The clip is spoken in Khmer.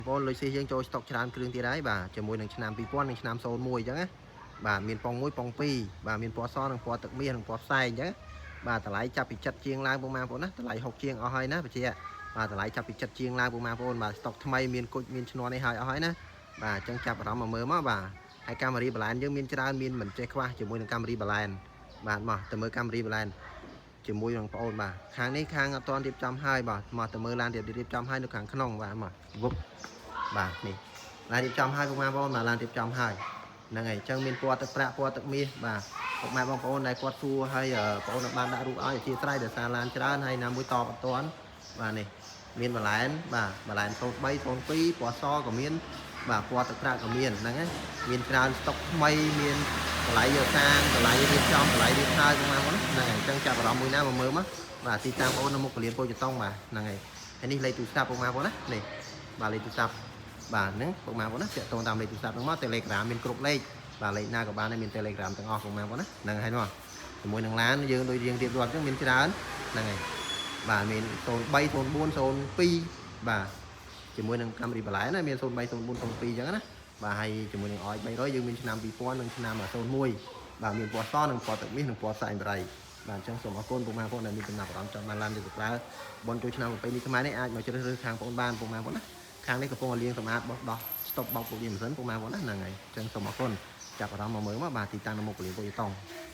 បងប្អូនលុយស៊ីយើងចូលស្តុកច្រើនគ្រឿងទៀតហើយបាទជាមួយនឹងឆ្នាំ2000និងឆ្នាំ01អញ្ចឹងណាបាទមានប៉ុង1ប៉ុង2បាទមានពណ៌សនិងពណ៌ទឹកមាសនិងពណ៌ផ្សែងអញ្ចឹងបាទតម្លៃចាប់ពី7ជាងឡើងពុកម៉ែបងប្អូនណាតម្លៃ6ជាងអស់ហើយណាបញ្ជាក់បាទតម្លៃចាប់ពី7ជាងឡើងពុកម៉ែបងប្អូនបាទស្តុកថ្មីមានគុជមានឈ្នាន់នេះហើយអស់ហើយណាបាទអញ្ចឹងចាប់អារម្មណ៍មកមើលមកបាទហើយកាមេរីបាឡែនយើងមានច្រើនមានមិនចេះខ្វះជាមួយនឹងកាមេរីបាឡែនបាទមកទៅមើលកាមេរីបាឡែនជាមួយនឹងបងប្អូនបាទខាងនេះខាងអត់ទាន់រៀបចំហើយបាទមកទៅមើលឡានរៀបចំហើយនៅខាងក្នុងបាទមកវឹប បាទនេះឡានរៀបចំហើយពុកម៉ែបងប្អូនបាទឡានរៀបចំហើយហ្នឹងហើយអញ្ចឹងមានពណ៌ទឹកប្រាក់ពណ៌ទឹកមាសបាទពុកម៉ែបងប្អូនដែលគាត់សួរហើយបងប្អូនបានដាក់រូបឲ្យអធិស្ឋានដោយសារឡានច្រើនហើយណាមួយតបអត់ទាន់បាទនេះមានបន្លែនបាទបន្លែន03 02ពណ៌សក៏មានបាទពណ៌ទឹកប្រាក់ក៏មានហ្នឹងណាមានច្រើនស្តុកថ្មីមានតម្លៃយកសាងតម្លៃរៀបចំតម្លៃរៀបហើយពុកម៉ែបងប្អូនហ្នឹងហើយអញ្ចឹងចាប់អារម្មណ៍មួយណាមកមើលមកបាទទីតាំងបងប្អូននៅមុខពលានពោធិ៍ចតុងបាទហ្នឹងហើយហើយនេះលេខទូរស័ព្ទពុកម៉ែបងប្អូនណានេះបាទលេខទូរស័ព្ទ បាទហ្នឹងពុកម៉ែបងប្អូនណាតាក់ទងតាមលេខទូរស័ព្ទហ្នឹងមក Telegram មានគ្រប់លេខបាទលេខណាក៏បានដែរមាន Telegram ទាំងអស់ពុកម៉ែបងប្អូនណាហ្នឹងហើយនោះជាមួយនឹងឡានយើងដូចរៀងរៀបរាប់អញ្ចឹងមានច្រើនហ្នឹងហើយបាទមាន03 04 02បាទជាមួយនឹង Camry បន្លែណាមាន03 04 02អញ្ចឹងណាបាទហើយជាមួយនឹង OI 300យើងមានឆ្នាំ2000និងឆ្នាំ01បាទមានពណ៌សនិងពណ៌ទឹកមាសនិងពណ៌ផ្សែងបរិយបាទអញ្ចឹងសូមអរគុណពុកម៉ែបងប្អូនដែលមានចំណាប់អារម្មណ៍ចង់បានឡានយកទៅប្រើបុណ្យចូលឆ្នាំប្រពៃណីខ្មែរនេះអាចមកជ្រើសរើសខាងបងប្អូនបានពុកម៉ែបងប្អូនណា ខាងនេះកំពុងតែលាងសម្អាតបោះដោះស្តុបបោកពុកវាម៉ាស៊ីនពុកម៉ែបងប្អូនណាហ្នឹងហើយអញ្ចឹងសូមអរគុណចាប់អារម្មណ៍មកមើលមកបាទទីតាំងនៅមុខពលានពុយតង់។